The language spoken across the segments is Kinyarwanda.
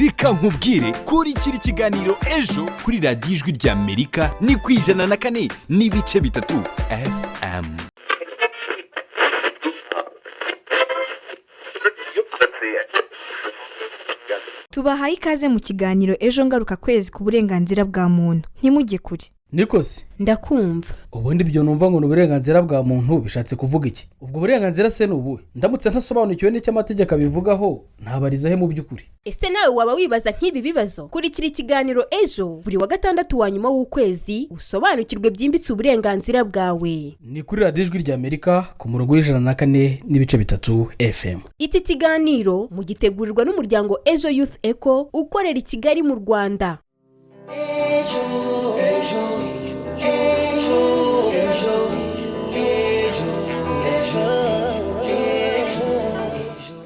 Reka nkubwire, kurikira ikiganiro Ejo kuri Radiyo Ijwi ry'Amerika, ni ku 104.3 FM. Tubahaye ikaze mu kiganiro Ejo ngaruka kwezi ku burenganzira bwa muntu. Ntimujye kure. Nikosi. Ndakumva. Ubundi ibyo numva ngo ni uburenganzira bwa muntu bishatse kuvuga iki? Ubwo burenganzira se ni ubuhe? Ndamutse ntasobanukiwe n'icyo amategeko abivugaho, ntabariza he mu by'ukuri? Ese nawe waba wibaza nk'ibi bibazo? Kurikira ikiganiro Ejo buri wa gatandatu wa nyuma w'ukwezi, usobanukirwe byimbitse uburenganzira bwawe. Ni kuri Radiyo Ijwi ry'Amerika ku murongo w'104.3 FM. Iki kiganiro mugitegurirwa n'umuryango Ejo Youth Eco ukorera i Kigali mu Rwanda. Ejo, ejo, ejo, ejo, ejo, ejo, ejo.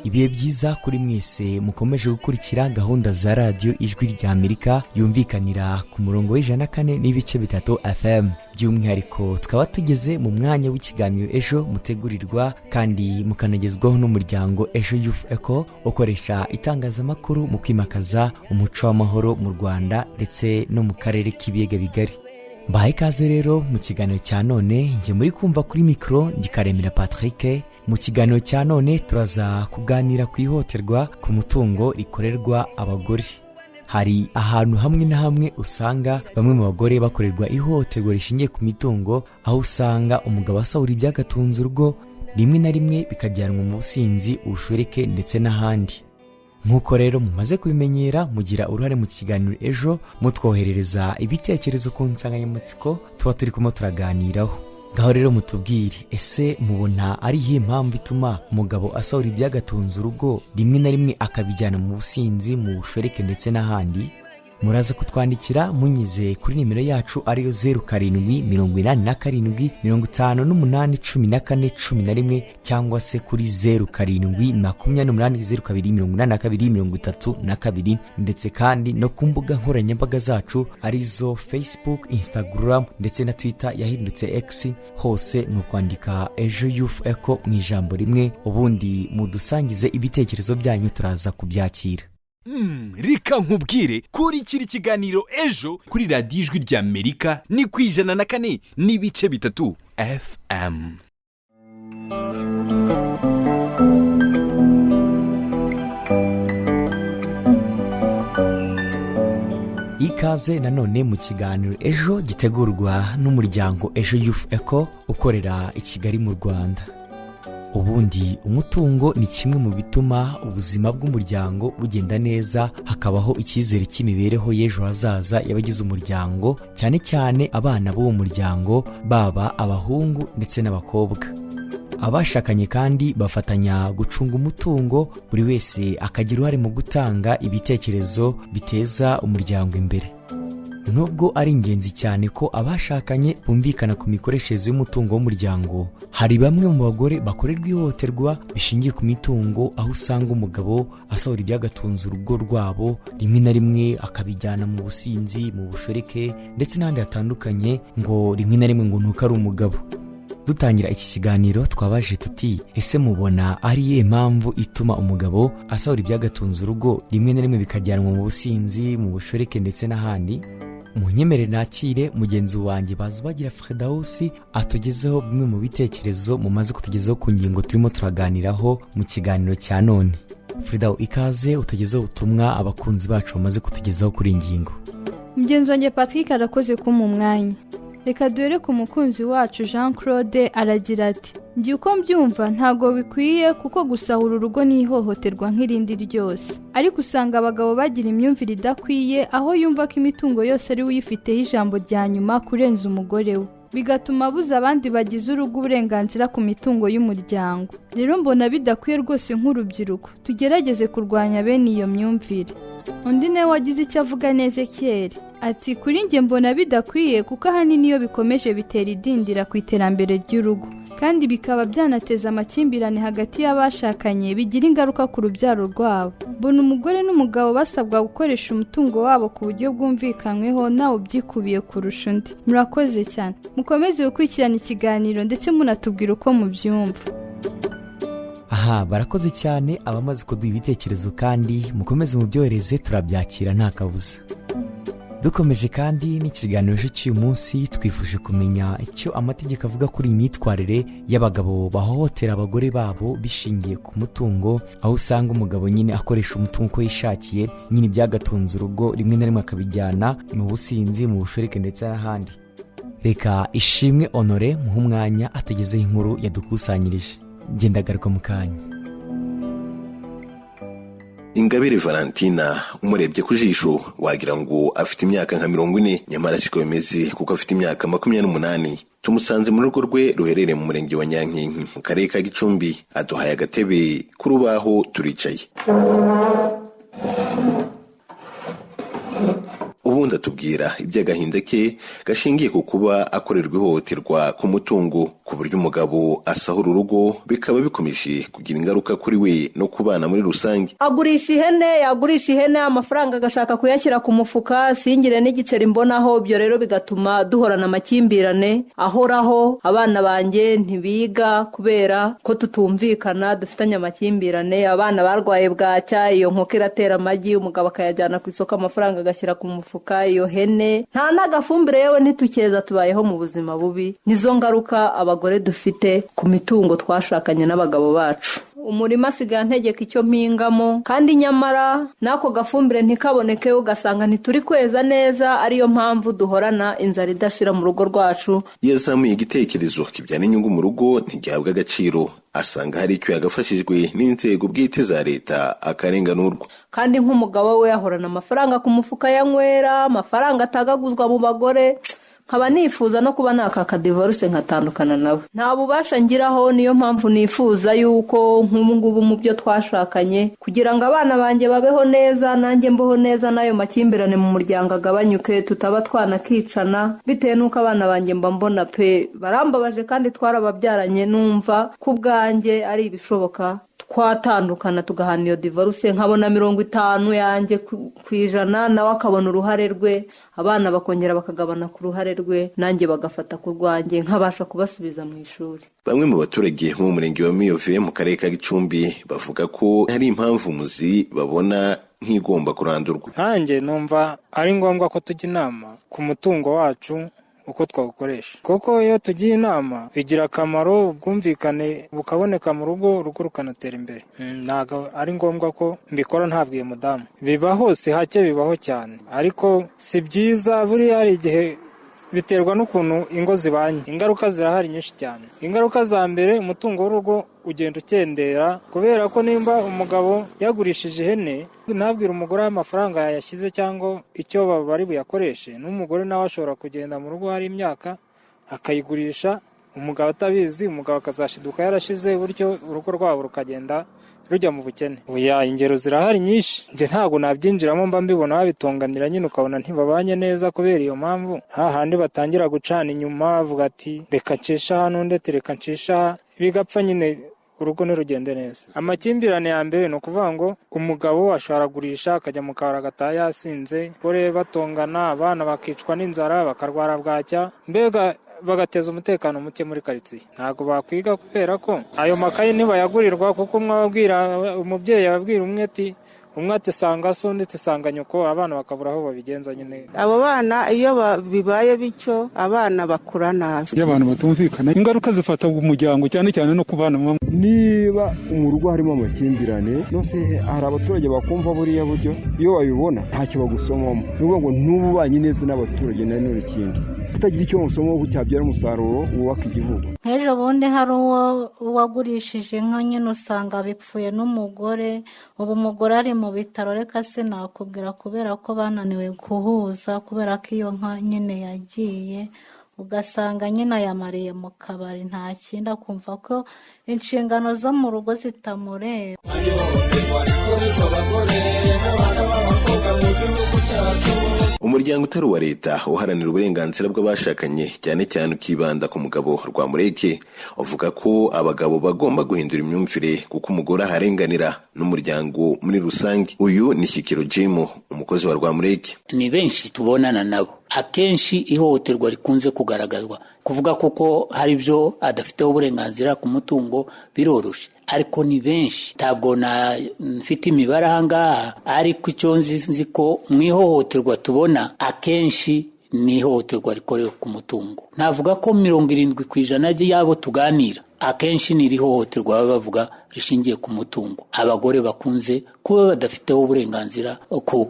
Ibihe byiza kuri mwese mukomeje gukurikira gahunda za Radiyo Ijwi ry'Amerika yumvikanira ku murongo w'104.3 FM. By'umwihariko tukaba tugeze mu mwanya w'ikiganiro Ejo mutegurirwa kandi mukanagezwaho n'umuryango Ejo Youth Eco ukoresha itangazamakuru mu kwimakaza umuco w'amahoro mu Rwanda ndetse no mu karere k'Ibiyaga Bigari. Mbahaye ikaze rero mu kiganiro cya none. Njye muri kumva kuri mikoro ndikaremera Patrick. Mu kiganiro cya none turaza kuganira ku ihohoterwa ku mutungo rikorerwa abagore. Hari ahantu hamwe na hamwe usanga bamwe mu bagore bakorerwa ihohoterwa rishingiye ku mitungo, aho usanga umugabo asahura ibyagatunze urugo, rimwe na rimwe bikajyanwa mu businzi, ubushoreke ndetse n'ahandi. Nk'uko rero mumaze kubimenyera, mugira uruhare mu kiganiro Ejo mutwoherereza ibitekerezo ku nsanganyamatsiko tuba turi kumwe turaganiraho. Ngaho rero mutubwire, ese mubona ari iyihe mpamvu ituma umugabo asahura ibyagatunze urugo, rimwe na rimwe akabijyana mu businzi, mu bushoreke ndetse n'ahandi? Muraza kutwandikira munyuze kuri nimero yacu ariyo 0787581411, cyangwa se kuri 0728028232, ndetse kandi no ku mbuga nkoranyambaga zacu arizo Facebook, Instagram ndetse na Twitter yahindutse X. Hose ni ukwandika Ejo Youth Eco mu ijambo rimwe, ubundi mudusangize ibitekerezo byanyu, turaza kubyakira. Reka nkubwire, kurikira ikiganiro Ejo kuri Radiyo Ijwi ry'Amerika, ni ku 104.3 FM. Ikaze nanone mu kiganiro Ejo gitegurwa n'umuryango Ejo Youth Eco ukorera i Kigali mu Rwanda. Ubundi umutungo ni kimwe mu bituma ubuzima bw'umuryango bugenda neza, hakabaho icyizere cy'imibereho y'ejo hazaza y'abagize umuryango, cyane cyane abana b'uwo muryango, baba abahungu ndetse n'abakobwa. Abashakanye kandi bafatanya gucunga umutungo, buri wese akagira uruhare mu gutanga ibitekerezo biteza umuryango imbere. Nubwo ari ingenzi cyane ko abashakanye bumvikana ku mikoreshereze y'umutungo w'umuryango, hari bamwe mu bagore bakorerwa ihohoterwa bishingiye ku mitungo, aho usanga umugabo asohora ibyagatunze urugo rwabo, rimwe na rimwe akabijyana mu businzi, mu bushoreke ndetse n'ahandi hatandukanye, ngo rimwe na rimwe ngo nuko ari umugabo. Dutangira iki kiganiro twabaje tuti: ese mubona ari iyihe mpamvu ituma umugabo asahura ibyagatunze urugo, rimwe na rimwe bikajyanwa mu businzi, mu bushoreke ndetse n'ahandi? Munyemere nakire mugenzi wanjye Bazubagira Fredawusi atugezeho bimwe mu bitekerezo mumaze kutugezaho ku ngingo turimo turaganiraho mu kiganiro cya none. Fredawu, ikaze utugezeho ubutumwa abakunzi bacu bamaze kutugezaho kuri iyi ngingo. Mugenzi wanjye Patrick arakoze kumpa umwanya. Reka duhere ku mukunzi wacu Jean Claude, aragira ati: "Njye uko mbyumva ntabwo bikwiye, kuko gusahura urugo ni ihohoterwa nk'irindi ryose. Ariko usanga abagabo bagira imyumvire idakwiye, aho yumva ko imitungo yose ari we uyifiteho ijambo rya nyuma kurenza umugore we, bigatuma abuza abandi bagize urugo uburenganzira ku mitungo y'umuryango. Rero mbona bidakwiye rwose. Nk'urubyiruko tugerageze kurwanya bene iyo myumvire." Undi nawe wagize icyo avuga neza, Ezekiyeli, ati: "Kuri njye mbona bidakwiye, kuko ahanini iyo bikomeje bitera idindira ku iterambere ry'urugo, kandi bikaba byanateza amakimbirane hagati y'abashakanye bigira ingaruka ku rubyaro rwabo. Mbona umugore n'umugabo basabwa gukoresha umutungo wabo ku buryo bwumvikanyweho, nawe ubyikubiye kurusha undi. Murakoze cyane, mukomeze gukurikirana ikiganiro ndetse munatubwira uko mubyumva." Aha, barakoze cyane abamaze kuduha ibitekerezo, kandi mukomeze mubyohereze, turabyakira nta kabuza. Dukomeje kandi n'ikiganiro cy'uyu munsi, twifuje kumenya icyo amategeko avuga kuri iyi myitwarire y'abagabo bahohotera abagore babo bishingiye ku mutungo, aho usanga umugabo nyine akoresha umutungo uko yishakiye, nyine ibyagatunze urugo rimwe na rimwe akabijyana mu businzi, mu bushoreke ndetse n'ahandi. Reka Ishimwe Honore muhe umwanya atugezeho inkuru yadukusanyirije. Ngendagaruka mu kanya. Ingabire Valentina, umurebye ku jisho wagira ngo afite imyaka nka 40, nyamara siko bimeze kuko afite imyaka 28. Tumusanze mu rugo rwe ruherereye mu murenge wa Nyankinki mu karere ka Gicumbi. Aduhaye agatebe k'urubaho, turicaye, ubundi atubwira iby'agahinda ke gashingiye ku kuba akorerwa ihohoterwa ku mutungo, ku buryo umugabo asahura urugo, bikaba bikomeje kugira ingaruka kuri we no ku bana muri rusange. Agurisha ihene, yagurisha ihene amafaranga agashaka kuyashyira ku mufuka, singire n'igiceri mbonaho. Ibyo rero bigatuma duhorana amakimbirane ahoraho. Abana banjye ntibiga kubera ko tutumvikana, dufitanye amakimbirane. Abana barwaye bwacya, iyo nkoko iratera amagi, umugabo akayajyana ku isoko, amafaranga agashyira ku mufuka. Iyo hene nta n'agafumbire, yewe ntitukeza, tubayeho mu buzima bubi. Nizo ngaruka abagore dufite ku mitungo twashakanye n'abagabo bacu. Umurima asigaye antegeka icyo mpingamo, kandi nyamara n'ako gafumbire ntikaboneke, ugasanga ntituri kweza neza, ariyo mpamvu duhorana inzara idashira mu rugo rwacu. Iyo azamuye igitekerezo kibyara inyungu mu rugo ntigihabwa agaciro, asanga hari icyo yagafashijwe n'inzego bwite za leta akarenganurwa. Kandi nk'umugabo we ahorana amafaranga ku mufuka yanywera, amafaranga atagaguzwa mu bagore. Nkaba nifuza no kuba nakaka divorce nkatandukana nawe, nta bubasha ngiraho. Niyo mpamvu nifuza yuko nk'ubu ngubu mu byo twashakanye, kugira ngo abana banjye babeho neza, nanjye mbeho neza, n'ayo makimbirane mu muryango agabanyuke, tutaba twanakicana bitewe n'uko abana banjye mba mbona pe barambabaje kandi twarababyaranye. Numva ku bwanjye ari ibishoboka twatandukana, tugahana iyo divorce, nkabona 50 yanjye ku ijana, nawe akabona uruhare rwe, abana bakongera bakagabana ku ruhare rwe, nanjye bagafata ku rwanjye, nkabasha kubasubiza mu ishuri. Bamwe mu baturage bo mu murenge wa Miyove mu karere ka Gicumbi bavuga ko hari impamvu muzi babona nk'igomba kurandurwa. Nkanjye numva ari ngombwa ko tujya inama ku mutungo wacu uko twawukoresha, kuko iyo tugiye inama bigira akamaro, ubwumvikane bukaboneka mu rugo, urugo rukanatera imbere. Ntabwo ari ngombwa ko mbikora ntabwiye mudamu. Bibaho si hake, bibaho cyane, ariko si byiza. Buriya hari igihe biterwa n'ukuntu ingo zibanye. Ingaruka zirahari nyinshi cyane. Ingaruka za mbere, umutungo w'urugo ugenda ukendera, kubera ko nimba umugabo yagurishije ihene ntabwire umugore amafaranga yayashyize cyangwa icyo bari buyakoreshe, n'umugore nawe ashobora kugenda mu rugo hari imyaka akayigurisha umugabo atabizi, umugabo akazashiduka yarashize, bityo urugo rwabo rukagenda rujya mu bukene. Oya, ingero zirahari nyinshi, njye ntabwo nabyinjiramo, mba mbibona babitonganira nyine, ukabona ntibabanye neza kubera iyo mpamvu. Hahandi batangira gucana inyuma, bavuga ati reka ncisha hano, undi ati reka ncisha, bigapfa nyine, urugo ntirugende neza. Amakimbirane ya mbere ni ukuvuga ngo umugabo ashobora kugurisha akajya mu kabari agataha yasinze, bore batongana, abana bakicwa n'inzara, bakarwara bwacya, mbega bagateza umutekano muke muri karitsiye. Ntabwo bakwiga kubera ko ayo makaye ntibayagurirwa, kuko umwe ababwira, umubyeyi ababwira umwe ati, umwe ati sanga so, undi ati sanga nyoko, abana bakabura aho babigenza nyine. Abo bana iyo bibaye bityo, abana bakura nabi. Iyo abantu batumvikana, ingaruka zifata umuryango cyane cyane no ku bana. Niba mu rugo harimo amakimbirane, nose hari abaturage bakumva buriya buryo iyo babibona ntacyo bagusomamo. Ni ukuvuga ngo ntububanye neza n'abaturage, na none ikindi kutagira icyo bamusomaho cyabyara umusaruro wubaka igihugu. Nk'ejo bundi hari uwo wagurishije inka nyine, usanga bipfuye n'umugore, ubu umugore ari mu bitaro, reka sinakubwira, kubera ko bananiwe guhuza, kubera ko iyo nka nyine yagiye, ugasanga nyine ayamariye mu kabari, nta kindi, akumva ko inshingano zo mu rugo zitamureba. Umuryango utari uwa leta uharanira uburenganzira bw'abashakanye, cyane cyane ukibanda ku mugabo, Rwamureke, uvuga ko abagabo bagomba guhindura imyumvire kuko umugore aharenganira n'umuryango muri rusange. Uyu ni Shyikiro Jim, umukozi wa Rwamureke. Ni benshi tubonana nabo akenshi ihohoterwa rikunze kugaragazwa, kuvuga kuko hari ibyo adafiteho uburenganzira ku mutungo biroroshye, Ariko ni benshi, ntabwo na mfite imibare aha ngaha, ariko icyo nzi ko mu ihohoterwa tubona akenshi ni ihohoterwa rikorewe ku mutungo. Navuga ko 70% y'abo tuganira akenshi ni iri hohoterwa baba bavuga rishingiye ku mutungo. Abagore bakunze kuba badafiteho uburenganzira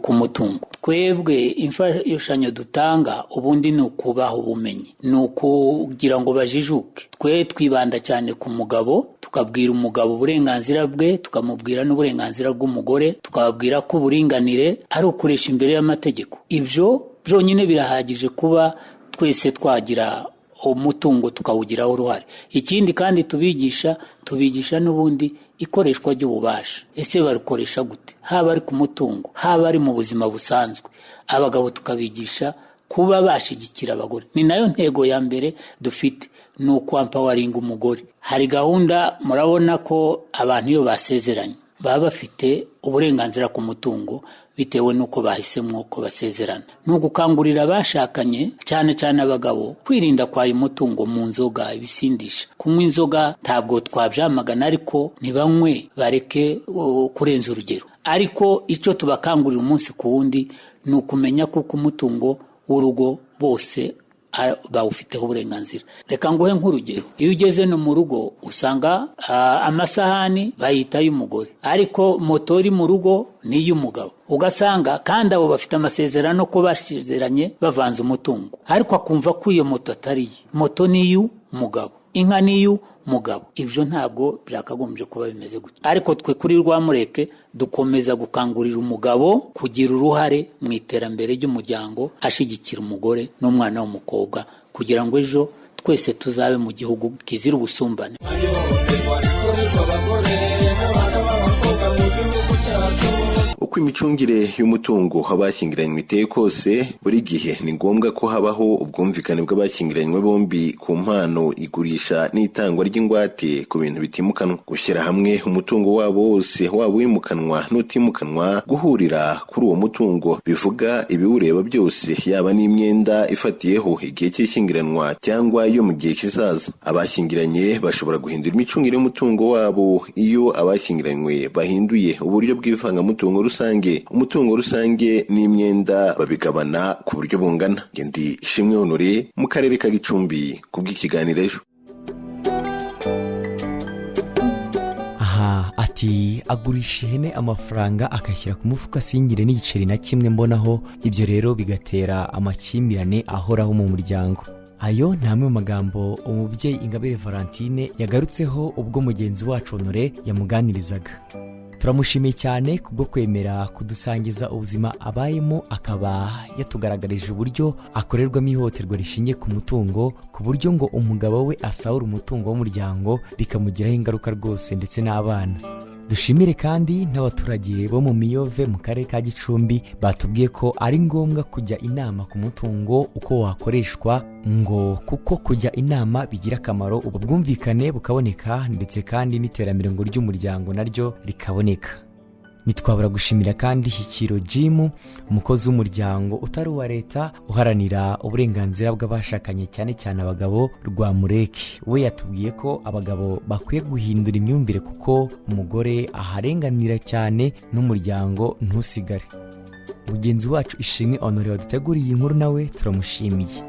ku mutungo. Twebwe imfashanyo dutanga ubundi ni ukubaha ubumenyi, ni ukugira ngo bajijuke. Twe twibanda cyane ku mugabo, tukabwira umugabo uburenganzira bwe, tukamubwira n'uburenganzira bw'umugore, tukababwira ko uburinganire ari ukuresha imbere y'amategeko. Ibyo byonyine birahagije kuba twese twagira umutungo tukawugiraho uruhare. Ikindi kandi tubigisha n'ubundi ikoreshwa ry'ububasha. Ese barukoresha gute? Haba ari ku mutungo, haba ari mu buzima busanzwe. Abagabo tukabigisha kuba bashyigikira abagore. Ni nayo ntego ya mbere dufite, ni ukwampawaringa umugore. Hari gahunda, murabona ko abantu iyo basezeranye baba bafite uburenganzira ku mutungo bitewe n'uko bahisemo ko basezerana. Ni ugukangurira abashakanye, cyane cyane abagabo, kwirinda kwaya umutungo mu nzoga, ibisindisha. Kunywa inzoga ntabwo twabyamagana, ariko ntibanywe bareke kurenza urugero. Ariko icyo tubakangurira umunsi ku wundi ni ukumenya kuko umutungo w'urugo bose bawufiteho uburenganzira. Reka nguhe nk'urugero, iyo ugeze no mu rugo usanga amasahani bayita ay'umugore, ariko moto iri mu rugo ni iy'umugabo. Ugasanga kandi abo bafite amasezerano ko basezeranye bavanze umutungo, ariko akumva ko iyo moto atari iye. Moto ni iy'umugabo, inka ni iy'umugabo. Ibyo ntabwo byakagombye kuba bimeze gutya. Ariko twe kuri Rwamureke dukomeza gukangurira umugabo kugira uruhare mu iterambere ry'umuryango, ashyigikira umugore n'umwana w'umukobwa, kugira ngo ejo twese tuzabe mu gihugu kizira ubusumbane. Uko imicungire y'umutungo w'abashyingiranywe iteye kose, buri gihe ni ngombwa ko habaho ubwumvikane bw'abashyingiranywe bombi ku mpano, igurisha n'itangwa ry'ingwate ku bintu bitimukanwa, gushyira hamwe umutungo wabo wose, waba uwimukanwa n'utimukanwa, guhurira kuri uwo mutungo bivuga ibiwureba byose, yaba n'imyenda ifatiyeho igihe cy'ishyingiranwa cyangwa iyo mu gihe kizaza. Abashyingiranye bashobora guhindura imicungire y'umutungo wabo iyo abashyingiranywe bahinduye uburyo bw'ivangamutungo rusange. Umutungo rusange n'imyenda babigabana ku buryo bungana. Ndi Ishimwe Honore mu karere ka Gicumbi kubw'ikiganiro Ejo. Aha ati agurisha ihene amafaranga akashyira ku mufuka, singire n'igiceri na kimwe mbonaho. Ibyo rero bigatera amakimbirane ahoraho mu muryango. Ayo ni amwe mu magambo umubyeyi Ingabire Valentine yagarutseho ubwo mugenzi wacu Honore yamuganirizaga. Turamushimiye cyane kubwo kwemera kudusangiza ubuzima abayemo, akaba yatugaragarije uburyo akorerwamo ihohoterwa rishingiye ku mutungo, ku buryo ngo umugabo we asahura umutungo w'umuryango bikamugiraho ingaruka rwose ndetse n'abana. Dushimire kandi n'abaturage bo mu Miyove mu karere ka Gicumbi batubwiye ko ari ngombwa kujya inama ku mutungo uko wakoreshwa, ngo kuko kujya inama bigira akamaro, ubwo bwumvikane bukaboneka ndetse kandi n'iterambere ngo ry'umuryango naryo rikaboneka. Ntitwabura gushimira kandi Shyikiro Jimu, umukozi w'umuryango utari uwa leta uharanira uburenganzira bw'abashakanye cyane cyane abagabo, Rwamureke. We yatubwiye ko abagabo bakwiye guhindura imyumvire kuko umugore aharenganira cyane n'umuryango ntusigare. Mugenzi wacu Ishimwe Honore waduteguriye iyi nkuru nawe turamushimiye.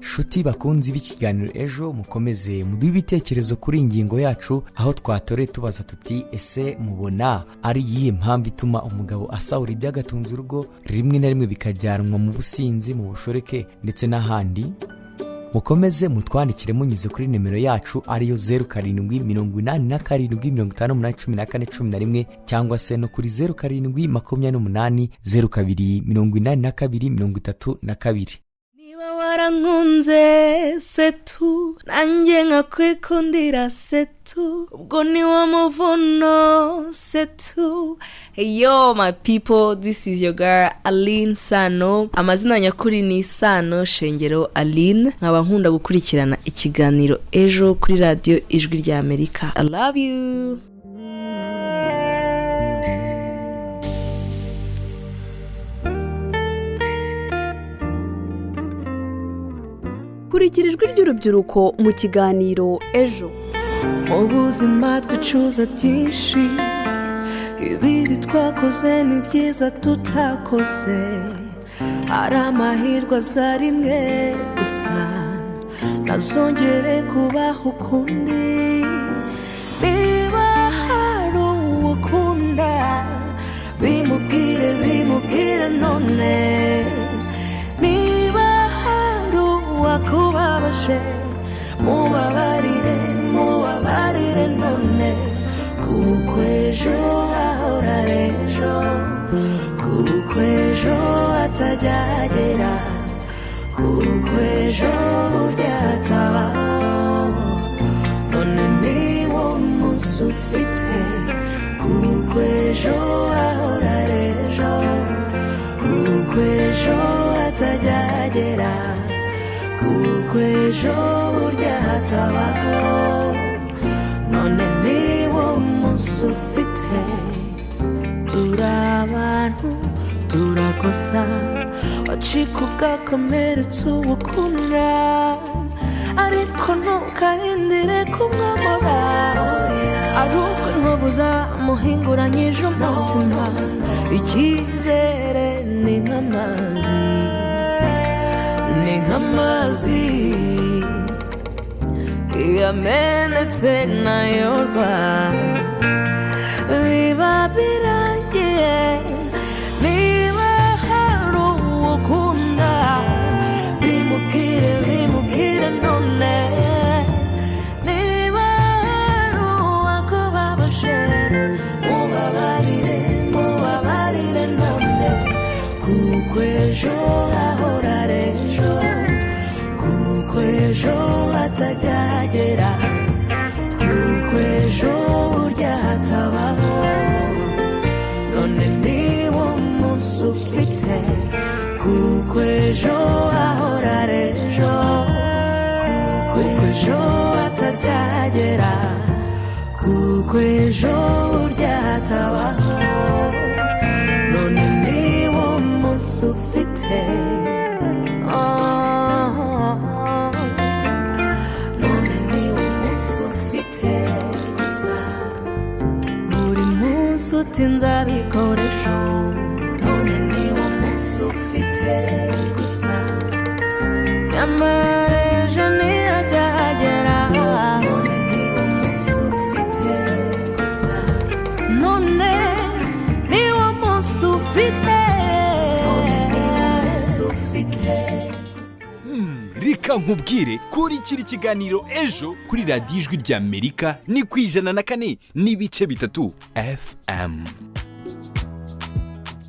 Shuti bakunzi b'ikiganiro Ejo, mukomeze muduhe ibitekerezo kuri iyi ngingo yacu, aho twatoreye tubaza tuti: ese mubona ari iyihe mpamvu ituma umugabo asahura ibyagatunze urugo, rimwe na rimwe bikajyanwa mu businzi, mu bushoreke ndetse n'ahandi? Mukomeze mutwandikire munyuze kuri nimero yacu ariyo 0787581411, cyangwa se no kuri 0728028232. Niba warankunze setu, nanjye nkakwikundira setu, ubwo ni wo muvuno setu. Yo my people, this is your girl Aline Sano. Amazina nyakuri ni Sano Shengero Aline, nkaba nkunda gukurikirana ikiganiro Ejo kuri radiyo Ijwi rya Amerika. I love you. Kurikira ijwi ry'urubyiruko mu kiganiro Ejo. Mu buzima twicuza byinshi, ibibi twakoze ni byiza tutakoze. Hari amahirwe aza rimwe gusa, ntazongere kubaho ukundi. Niba hari uwo ukunda, bimubwire, bimubwire none. Niba hari uwakubabaje, mubabarire, mubabarire none, kuko ejo ahora ari ejo, kuko ejo atajyagera, kuko ejo burya hatabaho. None niwo munsi ufite, kuko ejo ahora ari ejo, kuko ejo atajyagera, kuko ejo burya hatabaho. None niwo munsi ufite. Turi abantu, turakosa, wacika ugakomeretsa uwukunda, ariko ntukarindire kumwamura ari uko inkovu zamuhinguranyije umutima. Icyizere ni nk'amazi, ni nk'amazi yamenetse nayorwa, biba birangiye. Niba hari uwo ukunda, bimubwire, bimubwire none. Niba hari uwakubabaje, mubabarire, mubabarire none, kuko ejo ahora ari ejo, kuko ejo atajyagera, kuko ejo burya hatabaho. None niwo munsi ufite, kuko ejo ahora ari ejo, kuko ejo atajyagera, kuko ejo burya hatabaho. None niwo munsi ufite. Oh, none niwo munsi ufite gusa. Buri munsi uti nzabikoresho, none niwo munsi ufite gusa. Nyamara ejo ntiyajyagera, none niwo munsi ufite gusa. None niwo munsi ufite, none niwo munsi ufite. Reka nkubwire, kurikira ikiganiro Ejo kuri Radiyo Ijwi ry'Amerika ni ku 104.3 FM.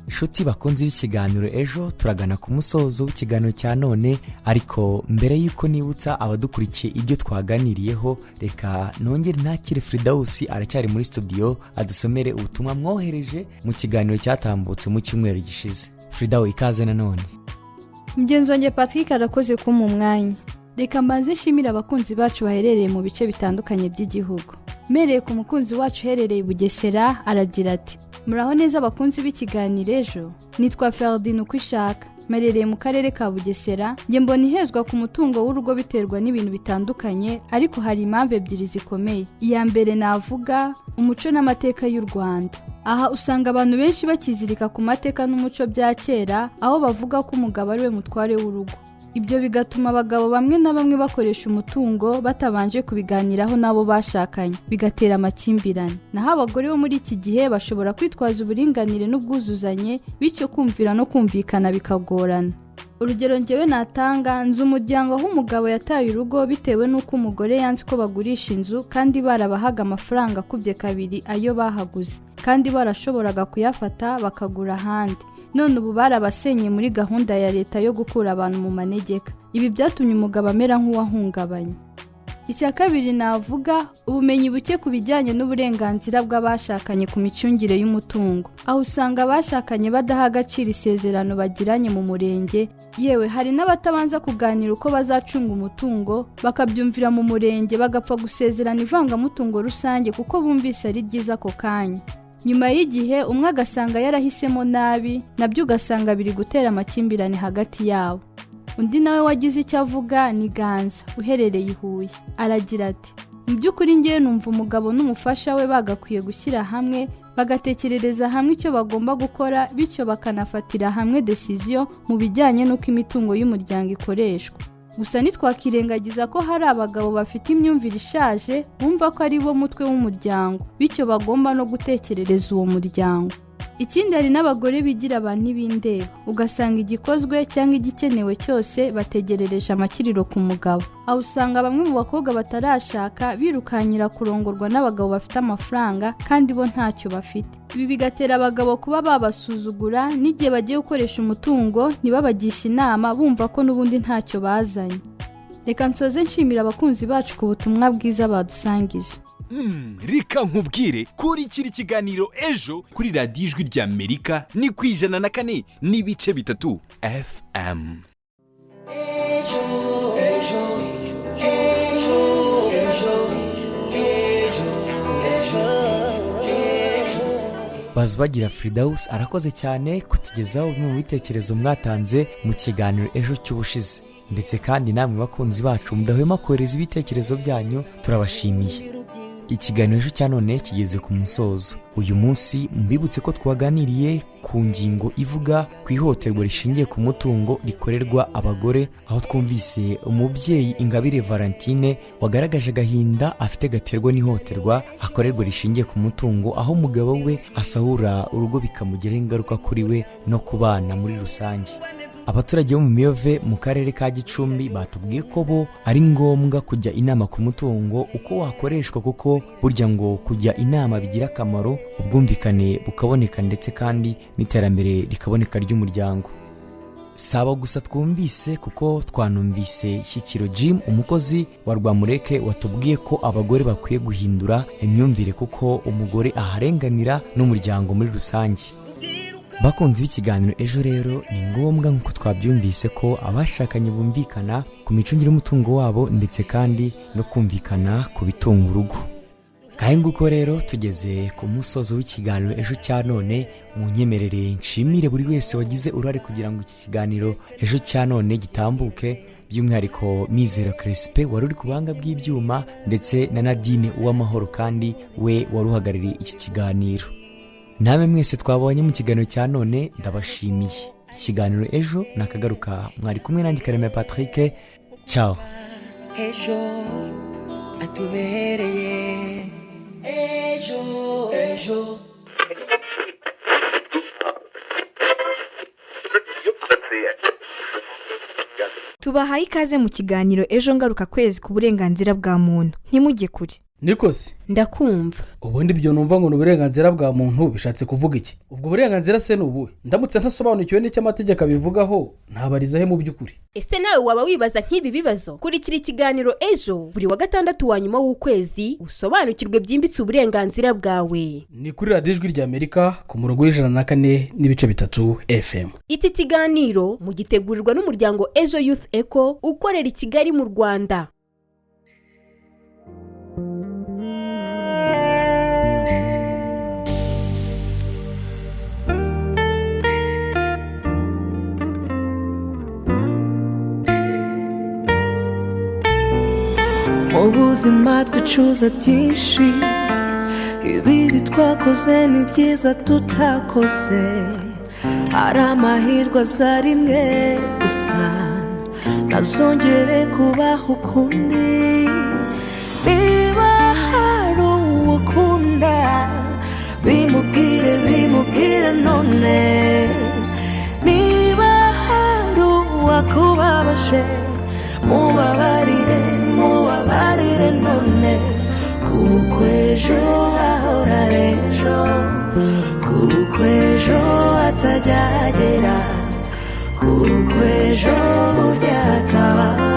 Nshuti bakunze b'ikiganiro Ejo, turagana ku musozo w'ikiganiro cya none, ariko mbere y'uko nibutsa abadukurikiye ibyo twaganiriyeho, reka nongere ntakire Firidawusi, aracyari muri studio, adusomere ubutumwa mwohereje mu kiganiro cyatambutse mu cyumweru gishize. Firidawu, ikaze nanone. Mugenzi wanjye Patrick arakoze kumpa umwanya. Reka mbanze nshimire abakunzi bacu baherereye mu bice bitandukanye by'igihugu, mpereye ku mukunzi wacu uherereye i Bugesera. Aragira ati: "Muraho neza abakunzi b'ikiganiro Ejo, nitwa Ferdinand uko ishaka, mperereye mu karere ka Bugesera. Njye mbona ihezwa ku mutungo w'urugo biterwa n'ibintu bitandukanye, ariko hari impamvu ebyiri zikomeye. Iya mbere navuga umuco n'amateka y'u Rwanda. Aha usanga abantu benshi bakizirika ku mateka n'umuco bya kera, aho bavuga ko umugabo ari we mutware w'urugo. Ibyo bigatuma abagabo bamwe na bamwe bakoresha umutungo batabanje kubiganiraho n'abo bashakanye, bigatera amakimbirane. Naho abagore bo muri iki gihe bashobora kwitwaza uburinganire n'ubwuzuzanye, bityo kumvira no kumvikana bikagorana. Urugero ngewe natanga, nzi umuryango aho umugabo yataye urugo bitewe n'uko umugore yanze ko bagurisha inzu, kandi barabahaga amafaranga akubye kabiri ayo bahaguze, kandi barashoboraga kuyafata bakagura ahandi. None ubu barabasenye muri gahunda ya leta yo gukura abantu mu manegeka. Ibi byatumye umugabo amera nk'uwahungabanye. Icya kabiri navuga, ubumenyi buke ku bijyanye n'uburenganzira bw'abashakanye ku micungire y'umutungo, aho usanga abashakanye badaha agaciro isezerano bagiranye mu murenge. Yewe, hari n'abatabanza kuganira uko bazacunga umutungo, bakabyumvira mu murenge, bagapfa gusezerana ivangamutungo rusange kuko bumvise ari ryiza ako kanya. Nyuma y'igihe umwe agasanga yarahisemo nabi, nabyo ugasanga biri gutera amakimbirane hagati yabo." Undi nawe wagize icyo avuga ni Ganza uherereye i Huye. Aragira ati: Mu by'ukuri ngewe numva umugabo n'umufasha we bagakwiye gushyira hamwe, bagatekerereza hamwe icyo bagomba gukora, bityo bakanafatira hamwe décision mu bijyanye n'uko imitungo y'umuryango ikoreshwa. Gusa ntitwakirengagiza ko hari abagabo bafite imyumvire ishaje, bumva ko ari bo mutwe w'umuryango, bityo bagomba no gutekerereza uwo muryango. Ikindi, hari n'abagore bigira abantu ntibindeba, ugasanga igikozwe cyangwa igikenewe cyose bategerereje amakiriro ku mugabo. Aho usanga bamwe mu bakobwa batarashaka birukanyira kurongorwa n'abagabo bafite amafaranga kandi bo ntacyo bafite. Ibi bigatera abagabo kuba babasuzugura, n'igihe bagiye gukoresha umutungo ntibabagishe inama, bumva ko n'ubundi ntacyo bazanye. Reka nsoze nshimira abakunzi bacu ku butumwa bwiza badusangije. Reka nkubwire, kurikira ikiganiro Ejo kuri Radiyo Ijwi ry'Amerika, ni ku 104.3 FM. Ejo, ejo, ejo, ejo, ejo, ejo, ejo. Bazibagira Firidawusi arakoze cyane kutugezaho bimwe mu bitekerezo mwatanze mu kiganiro Ejo cy'ubushize. Ndetse kandi namwe bakunzi bacu mudahwema kohereza ibitekerezo byanyu, turabashimiye. Ikiganiro Ejo cya none kigeze ku musozo. Uyu munsi mbibutse ko twaganiriye ku ngingo ivuga ku ihohoterwa rishingiye ku mutungo rikorerwa abagore, aho twumvise umubyeyi Ingabire Valentine wagaragaje agahinda afite gaterwa n'ihohoterwa akorerwa rishingiye ku mutungo, aho umugabo we asahura urugo bikamugiraho ingaruka kuri we no ku bana muri rusange. Abaturage bo mu Miyove mu karere ka Gicumbi batubwiye ko bo ari ngombwa kujya inama ku mutungo uko wakoreshwa, kuko burya ngo kujya inama bigira akamaro, ubwumvikane bukaboneka, ndetse kandi n'iterambere rikaboneka ry'umuryango. Si abo gusa twumvise, kuko twanumvise Shyikiro Jim, umukozi wa Rwamureke, watubwiye ko abagore bakwiye guhindura imyumvire, kuko umugore aharenganira n'umuryango muri rusange. Bakunzi b'ikiganiro Ejo rero, ni ngombwa nk'uko twabyumvise ko abashakanye bumvikana ku micungire y'umutungo wabo, ndetse kandi no kumvikana ku bitunga urugo. Ngahe nguko rero, tugeze ku musozo w'ikiganiro Ejo cya none. Mu nyemerere nshimire buri wese wagize uruhare kugira ngo iki kiganiro Ejo cya none gitambuke, by'umwihariko Mizero Crespe wari uri ku buhanga bw'ibyuma, ndetse na Nadine Uwamahoro kandi we wari uhagarariye iki kiganiro. Namwe mwese twabonye mu kiganiro cya none, ndabashimiye. Ikiganiro Ejo nakagaruka. Mwari kumwe nanjye Kareme Patrick. Ciao. Ejo atubereye ejo, ejo. Tubahaye ikaze mu kiganiro Ejo ngaruka kwezi ku burenganzira bwa muntu. Ntimujye kure. Nikosi. Ndakumva. Ubundi ibyo numva ngo ni uburenganzira bwa muntu bishatse kuvuga iki? Ubwo burenganzira se ni ubuhe? Ndamutse ntasobanukiwe n'icyo amategeko abivugaho, ntabariza he mu by'ukuri? Ese nawe waba wibaza nk'ibi bibazo? Kurikira ikiganiro Ejo buri wa gatandatu wa nyuma w'ukwezi, usobanukirwe byimbitse uburenganzira bwawe. Ni kuri Radiyo Ijwi ry'Amerika ku murongo w'104.3 FM. Iki kiganiro mugitegurirwa n'umuryango Ejo Youth Eco ukorera i Kigali mu Rwanda. Mu buzima twicuza byinshi, ibibi twakoze ni byiza tutakoze. Hari amahirwe aza rimwe gusa, ntazongere kubaho ukundi. Niba hari uwo ukunda, bimubwire, bimubwire none. Niba hari uwakubabaje, mubabarire, mubabarire none, kuko ejo hahora ari ejo, kuko ejo hatajyagera, kuko ejo burya hatabaho.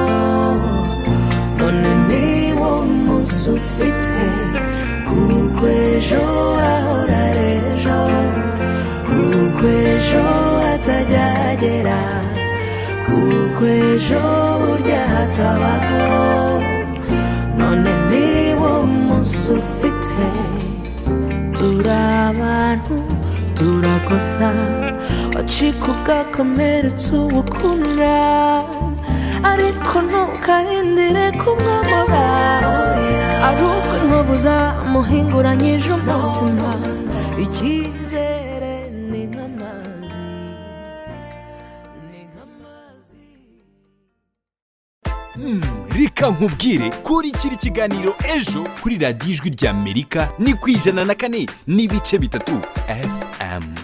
None niwo munsi ufite, kuko ejo hahora ari ejo, kuko ejo hatajyagera, kuko ejo burya hatabaho. None niwo munsi ufite. Turi abantu, turakosa, wacika ugakomeretsa uwukunda. Ariko ntukarindire kumwomora, ari uko inkovu zamuhinguranyije umutima. Icyizere ni nk'amazi, ni nk'amazi. Reka nkubwire, kurikira ikiganiro Ejo kuri Radiyo Ijwi ry'Amerika, ni ku 104.3 FM.